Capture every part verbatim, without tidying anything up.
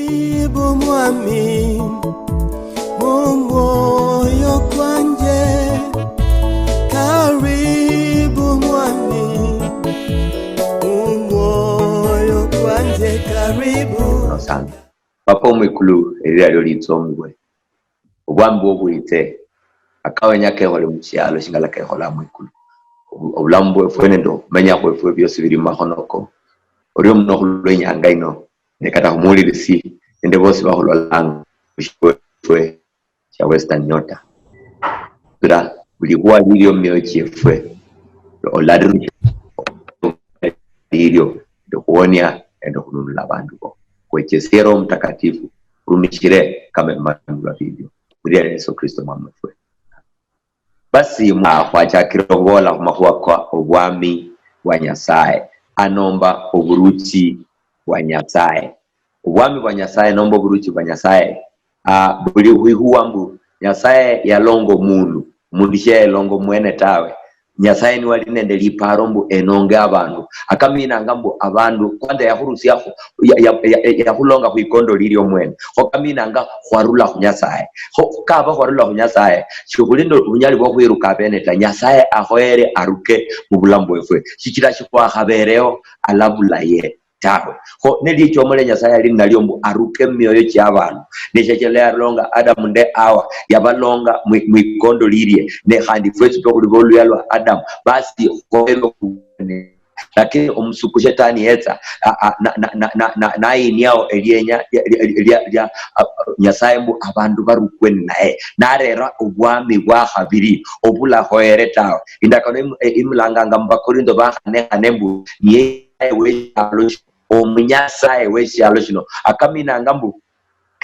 Karibu mwami, mu mwoyo kwanje. Karibu mwami, mu mwoyo kwanje, karibu. Sana. Papa omwikulu, erira lio litsongwe. Obwami bwo bwitse. Akawenya kekhole mushialo shingala kekhola mwikulu. Obu-, obulamu bwefwe nende okhumenya khwefwe biosi bili mumakhono ko. Orio muno khulwa inyanga ino, ne kata khumuwulirisi nende bosi bakhulolanga mushifwe shia Western Nyota. Bira buli khuwa lilio mumioyo chiefwe, olarusha lilio nende khuwonia nende khununula abandu bo. Khwechesie Roho Mutakatifu, khurumishire kama ebimanulwa bilio. Mulia Yesu Kristo Mwami wefwe. Basi mwa-, khwachakire okhubola khumakhuwa ka obwami bwa Nyasaye, anomba oburuchi bwa Nyasaye. Obwami bwa Nyasaye nomba oburuchi bwa Nyasaye, ah, buli khwikhuwa mbu Nyasaye yalonga omundu, omundu sheyelonga omwene tawe. Nyasaye niwali nende liparo mbu enonge abandu. Akaminanga mbu abandu, kwanza yakhurusiakho, ya-, ya-, ya-, ya-, yakhulonga khwikondo lilio mwene. Kho kaminanga khwarula khu Nyasaye. Kho kaba khwarula khu Nyasaye, shikhuli nende obunyali bwa khwiruka abene ta. Nyasaye akhoyere aruke mu bulamu bwefwe. Shichira shikhwakhabereo alabula ye tawe. Kho neliechomole Nyasaye ali nalio mbu aruke mumioyo chia abandu. Neshechela yalonga Adamu nde Hawa, yabalonga mwi-, mwikondo lilie. Ne khandi fwesi fwe khuli boluya lwa Adamu. Basi khoyere lakini omusuku shetani yetsa, a-, a-, na-, na-, na-, na-, na-, nayiniao elienya lia, lia, lia, lia, a-, a-, Nyasaye mbu abandu barukwe ninaye. Narera obwami bwa khabiri obulakhoyere tawe. Indakano imu-, e-, imulanganga mu Bakorintho bakhane khane mbu niye Nyasaye weshialo shi-, omunyasaye weshialo shino. Akaminanga mbu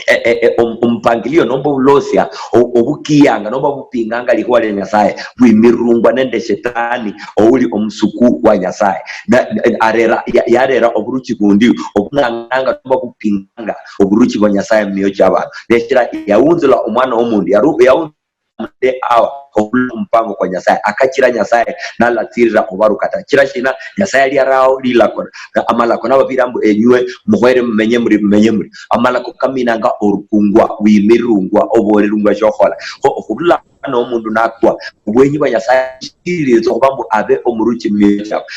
e-, e-, e-, om-, omupangilio nomba obulosia o-, obukiyanga nomba bupinganga likhuwa lia Nyasaye bwimirungwa nende shetani ouli omusuku wa Nyasaye. Na, na, arera, ya-, yarera oburuchi bundi obung'ang'ananga nomba bupinganga oburuchi bwa Nyasaye mumioyo chia abandu. Neshira yaunzula omwana womundu, yaru-, yaunzula nde Hawa okhurula khumupango kwa Nyasaye, akachira Nyasaye nalatsirira obaruka ta. Chira shina? Nyasaye yali yarao lilako, amalako nababira mbu enywe mukhoyere mumenye muri, mumenye muri. Amalako kaminanga orukungwa, wimirungwa, oborerungwa shokhola. Kho okhurula nomundu nakwa, obwenyi bwa Nyasaye shiriretse okhuba mbu abe omuruchi mumioyo chiabwe.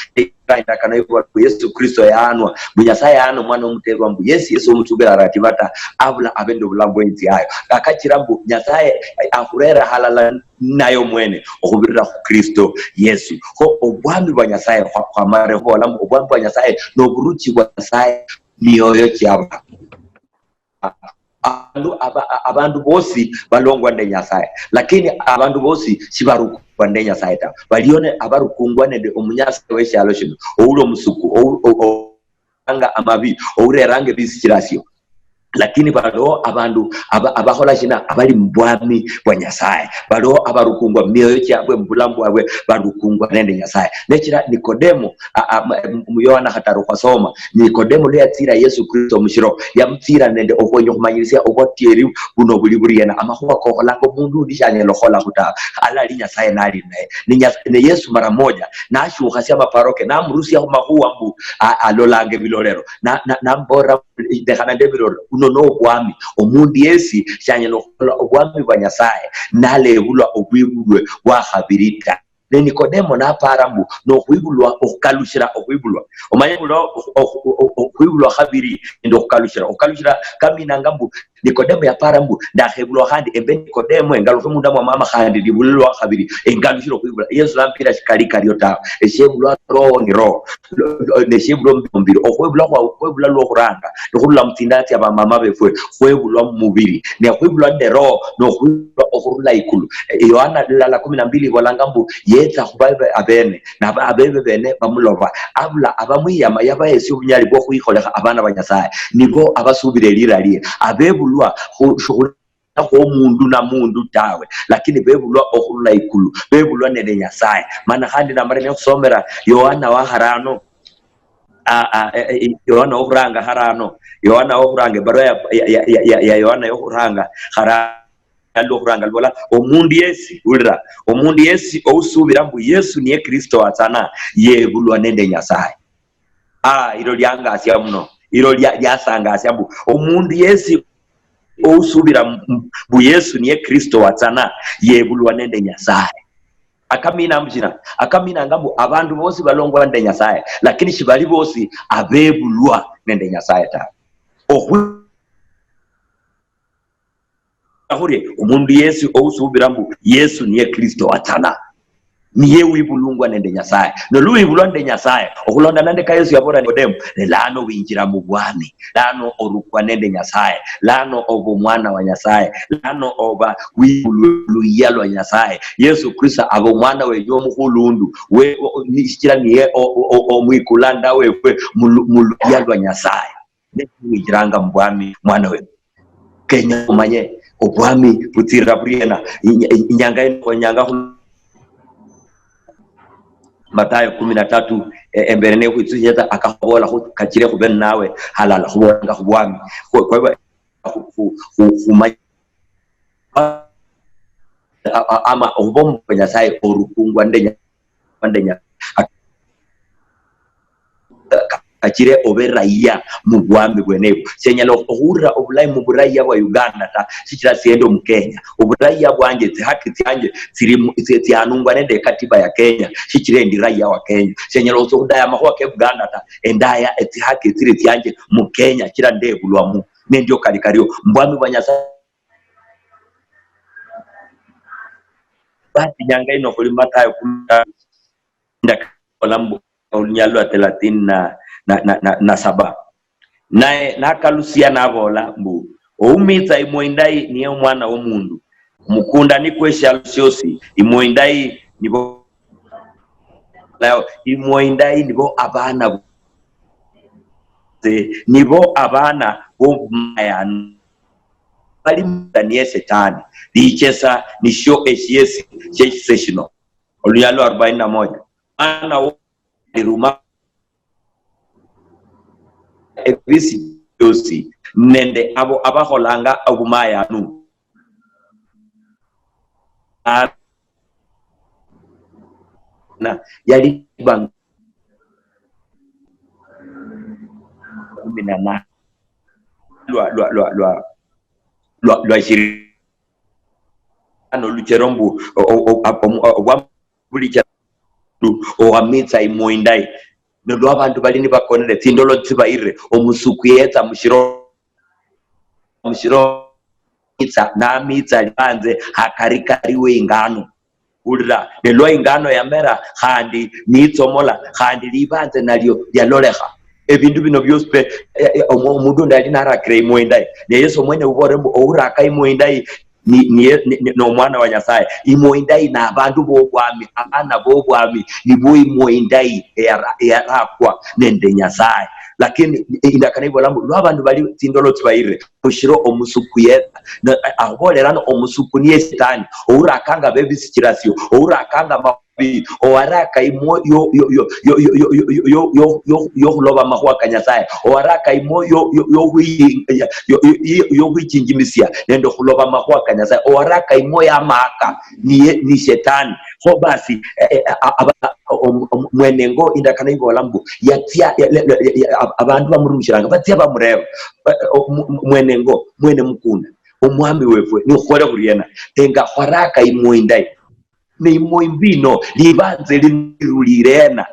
Endakano ibola mbu Yesu Kristo yaanwa, mbu Nyasaye yaana omwana omuterwa mbu yesi yesi omutsubira aratiba ta, abula abe nende obulamu bweinziayo. Akachira mbu Nyasaye akhurera halala naye omwene okhubirira khu Kristo Yesu. Kho obwami bwa Nyasaye, khwa-, khwamare khubola mbu obwami bwa Nyasaye noburuchi bwa Nyasaye mumioyo chiabandu. Abandu, aba-, a-, abandu bosi balongwa nende Nyasaye, lakini abandu bosi shibarukungwa nende Nyasaye ta. Baliyo ne-, abarukungwa nende omunyasaye weshialo shino, ouli omusuku, ou-, ou-, ou-, anga amabi, oureranga ebisichira sio. Lakini baliho abandu aba-, abakhola shina? Abali mubwami bwa Nyasaye. Baliho abarukungwa mumioyo chiabwe, mubulamu bwabwe, barukungwa nende Nyasaye. Nechira Nikodemo, a-, a-, mu-, mu Yohana khataru khwasoma, Nikodemo lwa yatsira Yesu Kristo mushiro, yamutsira nende okhwenya okhumanyirisia obwatieri buno buli buriena, amakhuwa kokholanga omundu undi shanyala okhukholakhu tawe, halali Nyasaye nali naye. Ne Nya-, ne Yesu mara moja nashukhasia amaparo ke, namurusia khumakhuwa mbu a-, alolanga ebilolero. Na-, na-, namubolera, lekhana nende ebilolero, buno nobwami. Omundu yesi shanyala okhukhola obwami bwa Nyasaye nalebulwa obwibulwe bwakhabiri ta. Ne Nikodemo napara mbu nokhwibulwa okhukalushira okhwibulwa. Omanye bula okhu-, okhu-, okhu-, okhwibulwa khabiri nende okhukalushira. Okhukalushira kaminanga mbu Nikodemo yapara mbu ndakhebulwa khandi embe Nikodemo, engalukhe munda mwa mama khandi ndibule lwa khabiri, engalushire okhwibula. Yesu nampira shikali kario tawe. Eshebulwa roho ni roho. Lo-, lo-, neshebulwa mubiri. Okhwebulwa khwa-, khwebulwa lwokhuranga nikhurula mutsinda tsia bamama befwe, khwebulwa mumubiri. Ne khwibulwa nende roho nokhwibulwa okhurula ikulu. E, Yohana lala kumi na mbili ibolanga mbu yetsa khubabe abene, naba abebe bene bamuloba. Abula abamwiyama, yabahesia obunyali bwokhwikholekha abana ba Nyasaye. Nibo abasubira elira lie. Abebulwa khu-, shukhuli khwo omundu na mundu tawe, lakini bebulwa okhurula ikulu, bebulwa nende Nyasaye. Mana khandi namala nekhusomera Yohana wa kharano, a, a, e, e, Yohana wokhuranga kharano, Yohana wokhuranga, ebarua ya, ya, ya, ya, ya Yohana yokhuranga kharano, khandi okhuranga lubola, omundu yesi, ulira, omundu yesi ousubira mbu Yesu niye Kristo watsana, yebulwa nende Nyasaye. Ah, ilo liangasia muno. Ilo lya- lyasangasia mbu omundu yesi ousubira m- mbu Yesu niye Kristo watsana, yebulwa nende Nyasaye. Akamina mbu shina? Akaminanga mbu abandu bosi balongwa nende Nyasaye, lakini shibali bosi abebulwa nende Nyasaye tawe. Okhwi- Khurie omundu yesi ousubira mbu Yesu niye Kristo watsana, niye wibulungwa nende Nyasaye. Noluwibulwa nende Nyasaye, okhulonda nende ka Yesu yabola Nikodemo, ne lano winjira mubwami, lano orukwa nende Nyasaye, lano oba omwana wa Nyasaye, lano oba wibulwa luyia lwa Nyasaye. Yesu Kristo aba omwana wenywe omukhulundu, we, o- o- ni- shichira niye o- o- o- omwikulanda wefwe mulu- muluyia lwa Nyasaye. Newinjiranga mubwami mwana wefu. Kenya omanye obwami butsirira buriena. Inya- inyanga ino khwenyanga khu- Matayo kumi na tatu, e- embere nekhwitsusheta akakhubola khu kachire khube ninawe halala khubolanga khubwami. Khwe- khweba khu- khu- khu- khumanya a- a- ama ohuba omundu wa Nyasaye orukungwa nende Nya- nende Nya- ka- kachire obe raia mubwami bwene ebu. Senyala ohu- ohuwulira obulayi muburaia bwa Uganda ta, sichira siende omu Kenya. Oburaia bwanje, tsihaki tsianje tsiri mu- tsi- tsianungwa nende ekatiba ya Kenya, sichira endi raia wa Kenya. Senyala otsia ohudaya amakhuwa ke Buganda ta, endaya etsihaki tsiri tsianje mu Kenya, sichira ndebulwamu. Nendio kali kario mubwami bwa Nyasaye. Basi inyanga ino khuli Matayo kumi na tano, ndakhola mbu olunyalo lwa thelathini na, na, na, na, na saba. Naye nakalusia nabola mbu, oumitsa imwo indayi niye omwana womundu. Omukunda nikwo eshialo shiosi, imwo indayi nibo, imwo indayi nibo abana bo- nibo abana bobumayanu bali munda niye Shetani. Lichesa nishio eshiesi shieshise shino. Olunyalo arobaini na moja. Mwana wo liruma ebisi biosi nende abo abakholanga obumayanu. Na yali bang- kumi na nane lwa lwa lwa lwa lwa lwa ishirini. Ano luchero mbu o- o- o- o- obwa buli cha- owamitsa imwo indayi. Nolwa abandu bali nibakonere, tsindolo tsibayire, omusuku yetsa mushiro mushiro itsa namitsa libanze hakarikari we ingano. Hulira, ne lwa ingano yamera khandi nitsomola, khandi libanze nalio lialolekha. Ebindu bino biosi pe, eh, eh, omu- omundu undi ali narakire imwo indayi, ne Yesu omwene ubolere mbu ouraka imwo indayi ni- niye- ni- ni- nomwana wa Nyasaye. Imwo indayi nabandu bobwami, abana bobwami nibo imwo indayi eyara- eyarakwa nende Nyasaye. Lakini indakano ibola mbu lwa abandu bali tsindolo tsibayire, khushira omusuku yetsa. Na- akhubolera ano omusuku niye Shetani, ourakanga bebisichirasio, ourakanga mabi, owaraka imwo yo- yo- yo- yo- yo- yo- yo- yo- yo- yo- yo- yokhuloba amakhuwa ka Nyasaye, owaraka imwo yo- yo- yokhwi- yo- yo- yo- yokhwichinjimisia nende okhuloba amakhuwa ka Nyasaye, owaraka imwo yamaaka niye ni Shetani. Kho basi, eh, eh, a- aba- om- om- mwene ngo indakano ibola mbu yatsia ya- le- le- ya- ab- abandu bamurumishiranga batsia bamureba, eh, eh, omu- mu- mwene ngo, mwene mukunda, omwami wefwe nikhukhole khuriena? Enga khwaraka imwo indayi, ne imwo imbi ino libanze lino lirulire ena?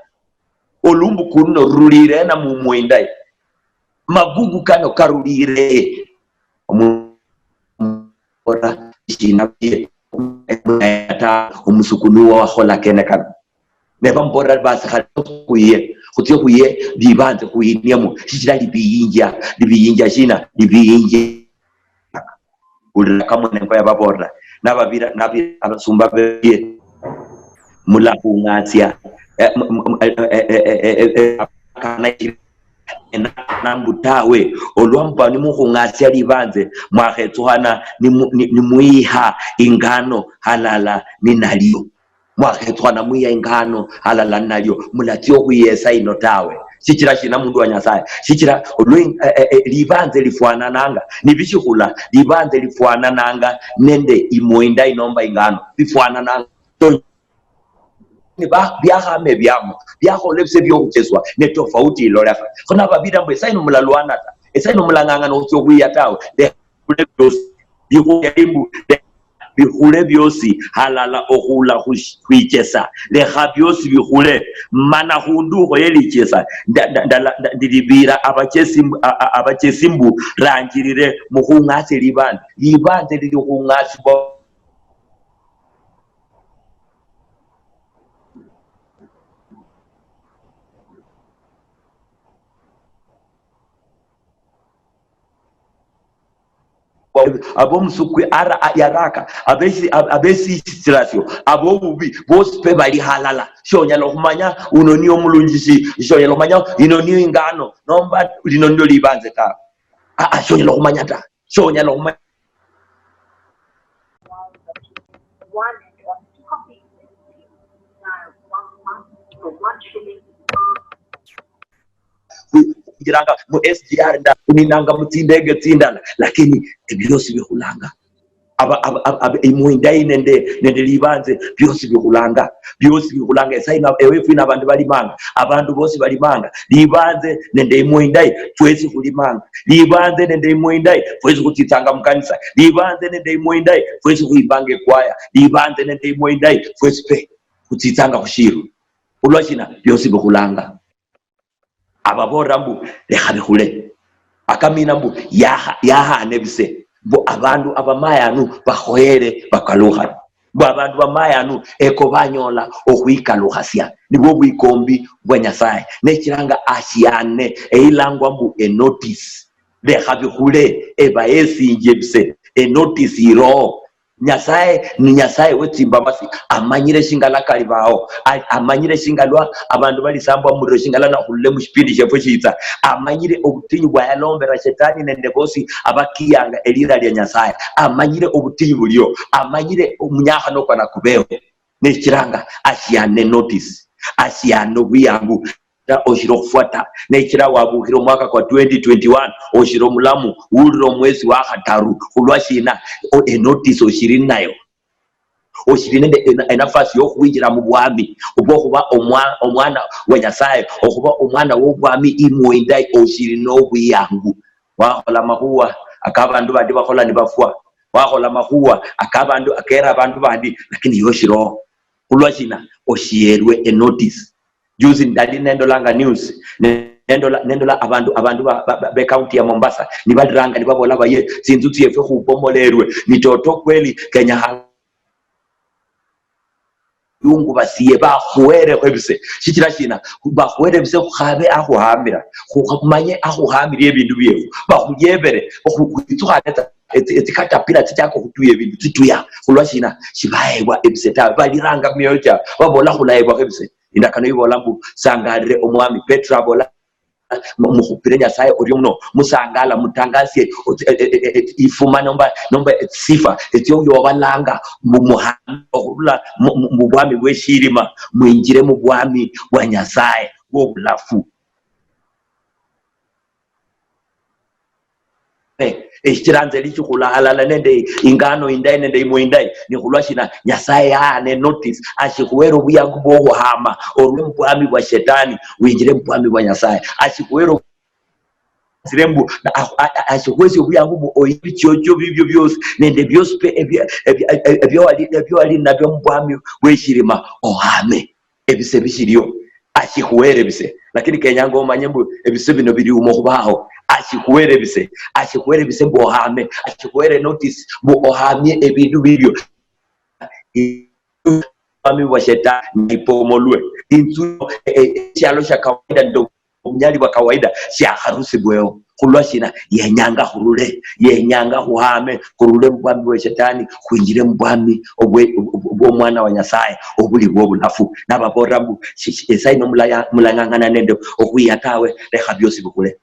Olumbuku luno lurulire ena mu imwo indayi? Magugu kano karulire? Omu- ora shina bie- ta, omusuku niwo wakhola kene kano. Ne bamubolera basi khale khuye, khutsie khuye libanze khuyiniemo, shichira libiyinja, libiyinja shina? Libiyinja. Ulira kamwene ngo yababolera, nababira, nabira abasumba beye, mulakhung'asia, eh, m- m- eh, eh, eh, eh, eh, eh, eh, akana nambu tawe, olwa muba nimukhung'asia libanze, mwakhetsukhana nimu- ni- nimwiha ingano halala ninalio. Mwakhetsukhana mwiha ingano halala ninalio, mulatsia okhwiyesa ino tawe. Shichira shina, mundu wa Nyasaye? Shichira olwe- eh, eh, eh, libanze lifwanananga, nibishikhula, libanze lifwanananga nende imwo indayi nomba ingano, bifwanananga. Ni ba-, byakhama ebyamo, byakhola ebise byohucheswa, ne tofauti ilolekha. Kho nababira mbu, "Esaino mulalwana ta, esaino mulang'ang'ana okhutsia okhwiya tawe, lekha bikhule byosi, bikhule mbu, lekha bikhule byosi, halala okhula khush-, khwichesa, lekha byosi bikhule, mana khundu ukhoye lichesa, nda-, nda-, ndala-, nda-, ndilibira abachesi mbu, a-, a-, abachesi mbu, ranjirire mukhung'ase libanze, libanze lili khung'asibwa." Abomusukwi ara-, yaraka, abesi-, ab-, abesisitirasio, abobubi, bosi pe bali halala. Shonyala okhumanya uno niye omulunjisi, shonyala okhumanya ino niyo ingano, nomba lino nilio libanze tawe. Ah, ah, shonyala okhumanya ta. Shonyala okhumanya. Khwinjiranga mu S G R nda, khuninanga mu tsindege tsindala, lakini ebiosi bikhulanga. Aba, aba, aba, aba, imwe indayi nende, nende libanze, biosi bikhulanga, biosi bikhulanga. Esaino ewefu ino abandu balimanga, abandu bosi balimanga, libanze nende imwe indayi, fwesi khulimanga, libanze nende imwe indayi, fwesi khutsitsanga mukanisa, libanze nende imwe indayi, fwesi khwimbanga ekwaya, libanze nende imwe indayi, fwesi pe khutsitsanga khushiro. Khulwashina? Biosi bikhulanga. Ababoolera mbu, "Lekha bikhule." Akamina mbu, "Yaha-, yahaana ebise." Mbu abandu abamayanu bakhoyere bakalukhane. Mbu abandu bamayanu eko banyola okhwikalukhasia. Nibwo obwikombi bwa Nyasaye. Nechiranga ashiane eyilangwa mbu enotice. Lekha bikhule, eba esinje ebise. Enotice iroho. Nyasaye ni Nyasaye we tsimbabasi, amanyire shingala kali bawo, a-, amanyire shingalwa abandu balisambwa mumuliro shingala nakhulule mushipindi shefwe shitsa, amanyire obutinyu bwayalombera shetani nende bosi abakiyanga elira lia Nyasaye, amanyire obutinyu bulio, amanyire omunyakhano kwa nakubeho. Nechiranga ashiane notice, ashiane obwiyangu. Ta, oshira okhufwa ta. Nechira wabukhira omwaka kwa twenty twenty-one, oshira omulamu, wulira omwesi wa khataru. Khulwa shina? O-, enotisi oshiri nayo. Oshiri nende ena-, enafasi yokhwinjira mubwami, oba okhuba omwa-, omwana wa Nyasaye, okhuba omwana wobwami imwo indayi, oshiri nobwiyangu. Wakhola makhuwa akabandu bandi bakhola nibafwa, wakhola makhuwa akabandu akera abandu bandi, lakini yoshiraho. Khulwa shina? Oshiyerwe enotisi. Juzi ndali nendolanga news, ne-, nendola, nendola abandu, abandu ba, ba, ba, be county ya Mombasa, nibaliranga nibabola baye, tsinzu tsiefwe khubomolerwe, ni toto kweli Kenya ha-, yungu basiye bakhuwerekho ebise. Shichira shina? Bakhuwere ebise khukhabe akhuhamira, khumanye akhuhamire ebindu biefu, bakhuliebere, okhu-, khwitsukhane tsa, etsi, etsikatapila tsichaka okhutuya ebindu tsituya. Khulwa shina? Shibaebwa ebise tawe, baliranga mumioyo chiabwe, babola khulaebwakho ebise. Indakano ibola mbu, "Sangalire omwami." Petro abola, "Mu-, mukhupire Nyasaye orio muno, musangala, mutangasie, ot-, e-, e-, e-, e-, ifuma nomba, nomba sifa, etsioyobalanga, mu-, muhame okhurula mu-, mu-, mubwami bweshirima, mwinjire mubwami bwa Nyasaye bwobulafu." Eh, eshichira nze lichukhula halala nende ingano indayi nende imwe indayi, ni khulwa shina? Nyasaye yaane notice, ashikhuwere obuyangu bwokhuhama, orule mubwami bwa shetani, winjire mubwami bwa Nyasaye. Ashikhuwere sire mbu, a-, a-, a-, ashikhuwesi obuyangu mbu oye ebichiochio bibio biosi, nende biosi pe ebia-, ebia-, ebia wali, ebia wali nabio mubwami bweshirima, ohame. Ebise bishirio, ashikhuwere ebise. Lakini kenyanga omanye mbu ebise bino biriuma okhubaho. Ashikhuwere ebise, ashikhuwere ebise mbu ohame, ashikhuwere notice mbu ohamie ebindu bibio. Obwami bwa shetani naipomolwe. Inzu, e-, e-, eshialo shia kawaida nende obunyali bwa kawaida shiakharusibweho. Khulwa shina? Yenyanga khurule, yenyanga khuhame, khurule mubwami bwa shetani, khwinjire mubwami obwe-, obwe-, bwomwana wa Nyasaye, obuli bwobulafu. Nababolera mbu, "Shi-, shi-, esaino mulaya-, mulang'ang'ana nende okhwiya tawe, lekha biosi bikhule."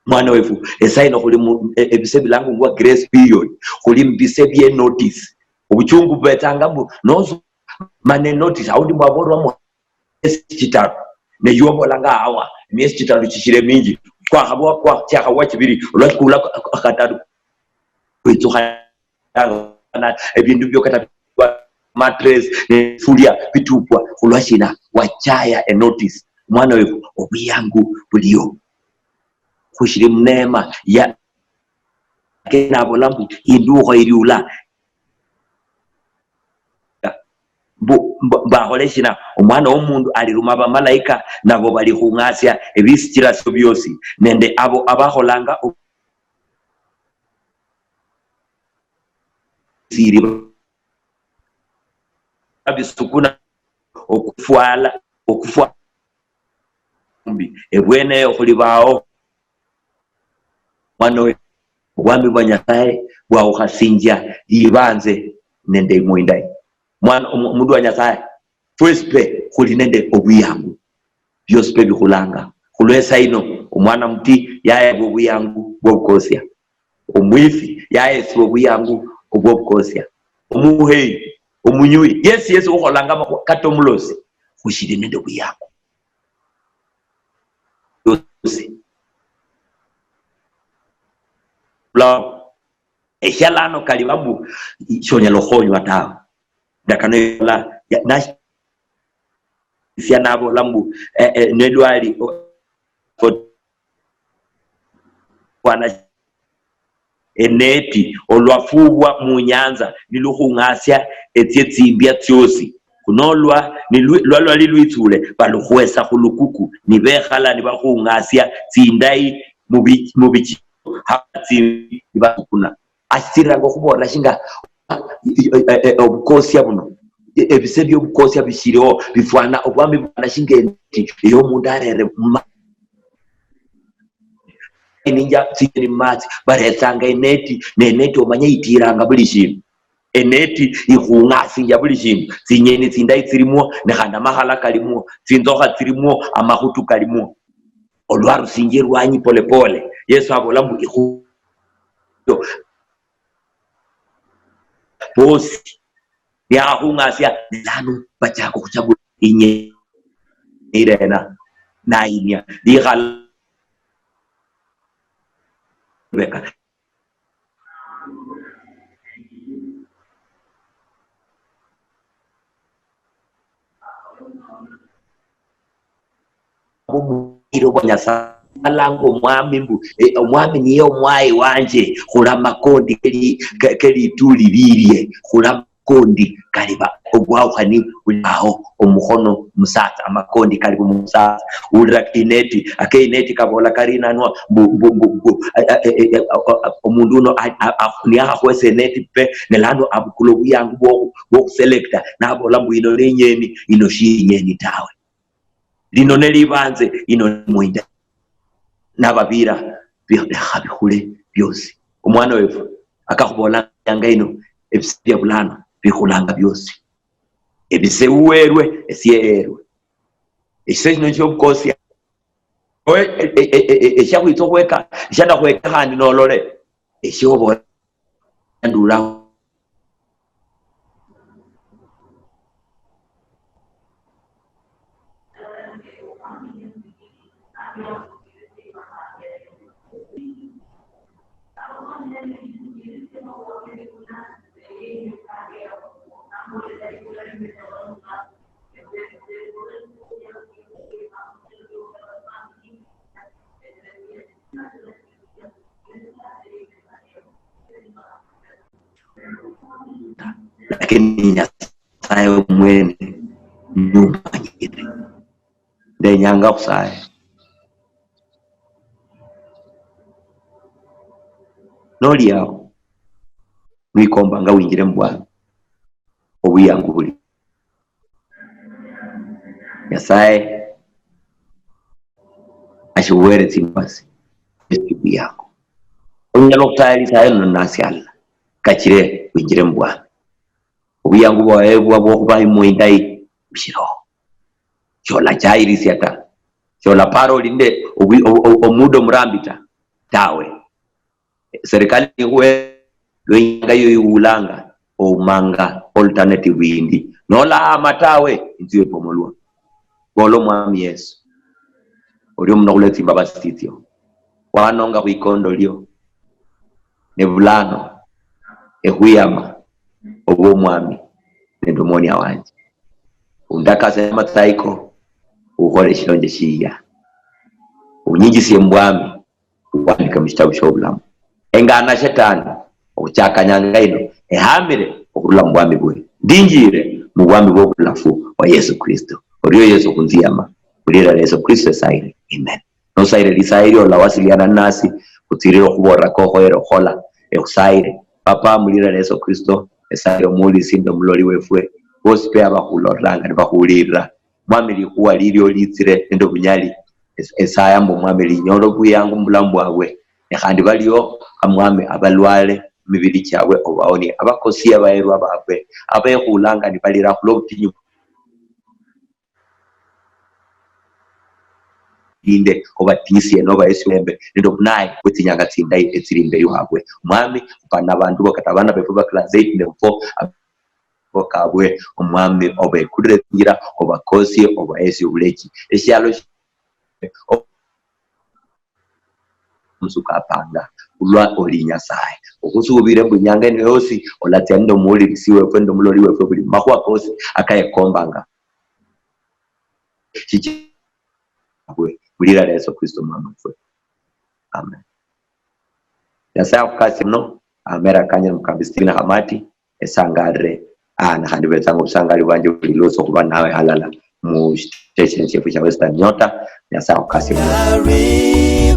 Mwana wefu, esaino khuli mu, e-, ebise bilangungwa grace period, khuli mubise bie notice. Obuchungu bubetsanga mbu, nosu-, mane notice, aundi mwabolwa mu miesi chitaru. Ne yobolanga awa, miesi chitaru chichire minji. Kwakhabwa, kwa, chiakhabwa chibiri, olwachikula akataru, kwitsukha ebindu bio kata mattress, nefulia bitupwa. Khulwa shina? Wachaya a notice. Mwana wefu, obuyangu buliyo. Khushili muneema ya, ke nabola mbu, indukho iliula. Mbu, mbu, bakhole shina? Omwana womundu aliruma bamalaika, nabo balikhung'asia ebisichirasio biosi, nende abo abakholanga o-, siri babisukuna okufwala, okufwa-, mbi. Ebweneyo khuli bawo. Mwana we, obwami bwa Nyasaye bwawukhasinjia libanze nende imwo indayi. Mwana, omu-, omundu wa Nyasaye, fwesi pe khuli nende obwiyangu. Biosi pe bikhulanga. Khulwesa ino, omwana muti yayebwa obwiyangu bwobukosia. Omwifi yayesibwa obwiyangu obwobukosia. Omuheyi, omunywi, yesi yesi ukholanga amakhuwa, kata omulosi, khushili nende obwiyangu. Yosi. Lao, eshalano kali babu, shonyala okhonywa tawe. Ndakano yola, ya-, na-, sia nabola mbu, eh, eh, nelwali, o-, o-, fwana eneti, olwafubwa munyanza, nilukhung'asia etsie tsimbia tsiosi. Khuno olwa, nilwi-, lwa lwali lwitsule, balukhwesa khulukuku, nibekhala nibakhung'asia tsindayi mubi-, mubichi-, ha tsi-, nibasukuna. Ashitsiranga okhubola shinga, e-, e-, e-, obukosia buno, e-, ebise biobukosia bishiriho, bifwana obwami bufwana shinga eneti, eyo omundu arere muma-, ninja tsinyeni mumatsi, baretsanga eneti, ne eneti omanya itiranga buli shindu. Eneti ikhung'asinjia buli shindu, tsinyeni tsindayi tsilimwo, ne khandi amakhala kalimwo, tsinzokha tsilimwo, amakhutu kalimwo. Olwarusinjia erwanyi polepole, Yesu abola mbu, ikhu-, bosi, niyakhung'asia, ne lano bachaka okhuchagula inye irena, nainia, likhala lubeka. Obuyiro bwa Nyasaye, alanga Omwami mbu, eh, Omwami niye omwayi wanje, khula amakondi keli-, ke-, kelituli lilie, khula amakondi kali ba-, obwaukhani buli aho, omukhono musatsa, amakondi kali musatsa. Ulira ineti, ake ineti kabola kari nanwa, mbu, mbu, mbu, mbu, a-, a-, e-, e-, a-, a-, a-, omundu uno a-, a-, a-, niyakhakhwesa ineti pe, ne lano abukula obuyangu bwoku-, bwokuselecta, nabola mbu ino ne inyeni, ino shi inyeni tawe. Lino ne libanze, ino ne mwinda. Nababira, bi-, lekha bikhule biosi. Omwana wefu, akakhubola nyanga ino, ebise bia bulano bikhulanga biosi. Ebise uwerwe, esie erwe. Ekise kino kiobukosia. Oe-, e-, e-, e-, e-, eshakhwitsa okhweka, eshanakhweka khandi nolole. Eshobola ndulaho. Lakini Nyasaye omwene niye umanyire. Ndenyanga khusaya. Noli awo, wikombanga winjire mubwami, obuyangu buli. Nyasaye ashihuwere tsimbasi, esi buyangu. Onyala okhutaya lisaye lino nasialala, kachire winjire mubwami. Obuyangu bwawe bwa-, bwokhuba imwo indayi bushiriho. Sholachayirisia ta. Sholapara oli nende obwi-, o-, o-, omuda omurambi ta, tawe. Serikali nikhuwe lwenyanga yoyo iwulanga, oumanga alternative yindi. Nolahama tawe, inzu yepomolwa. Bola Omwami Yesu, orio muno khulwe tsimbabasi tsitsio. Wanonga khwikondo lio. Ne bulano, ekhuyama obe Omwami. nende omuonia wanje. Undakase amatsayi ko, ukhole eshilonje shiya. Unyinjisie mubwami, uwandike mushitabu shiobulamu. Engana shetani okhuchakanyanga ino ehamire okhurula mubwami bwe. Ndinjire mubwami bwobulafu bwa Yesu Kristo. Orio Yesu khunziama, mulira lya Yesu Kristo esaire. Amen. Nosaire lisayi lyo olawasiliana nasi, khutsirire okhubolera kokhoyere okhola. Ekhusayire. Papa, mulira lya Yesu Kristo esaire, omuwulisi nende omuloli wefwe bosi pe abakhulolanga nibakhuwulirira. Mwami, likhuwa lilio litsire nende obunyali. Es- esaya mbu Mwami linyole obuyangu mubulamu bwabwe, ne khandi balio Mwami abalwale mumibiri chiabwe obaonie, abakosie abaherwa babwe abekhulanga nibalira khulwa obutinyu inde, obatisie nobahesie obulembe nende obunayi bwetsinyanga tsindayi etsili imberi wabwe. Mwami, opana abandu bo, kata abana befwe ba class eight ne four, abo kabwe, Omwami, obekulire tsinjira, obakosie, obahesie obulechi. Eshialo shi- omusuku apanga, khulwa oli Nyasaye. Okhusubire mbu inyanga ino yosi olatsia nende omuwulirisi wefwe nende omuloli wefwe buli makhuwa kosi akayekombanga. Shichira abwe, mulira lya Yesu Kristo Mwami wefwe. Amen. Nyasaye akhukasie muno, amera kanje Mukambi Stephen Khamati, esangalire, ah, nakhandi betsanga obusangali bwanje buli lwosi okhuba nawe halala mu station shefwe sha Western Nyota. Nyasaye akhukasie muno.